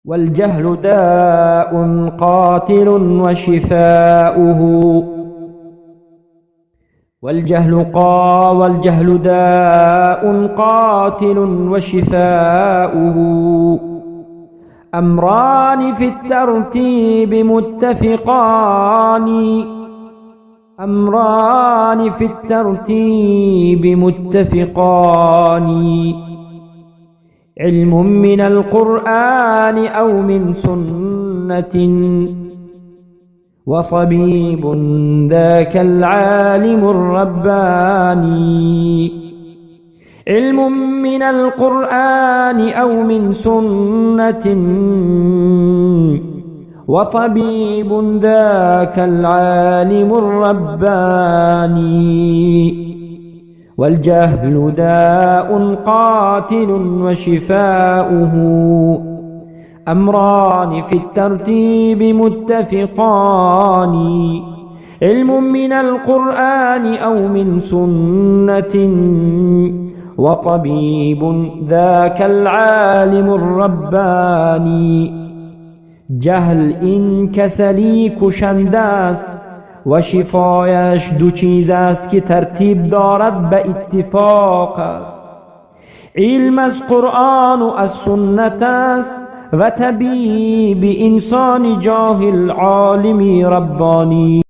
والجهل داء قاتل وشفاؤه والجهل داء قاتل وشفاؤه أمران في الترتيب متفقان أمران في الترتيب متفقان علم من القرآن أو من سنة وطبيب ذاك العالم الرباني علم من القرآن أو من سنة وطبيب ذاك العالم الرباني والجهل داء قاتل وشفاؤه أمران في الترتيب متفقان علم من القرآن أو من سنة وطبيب ذاك العالم الرباني. جهل این کسلی کشنده است و شفایش دو چیز است که ترتیب دارد به اتفاق است. علم از قرآن و از سنت است و طبیب انسان جاهل عالمی ربانی.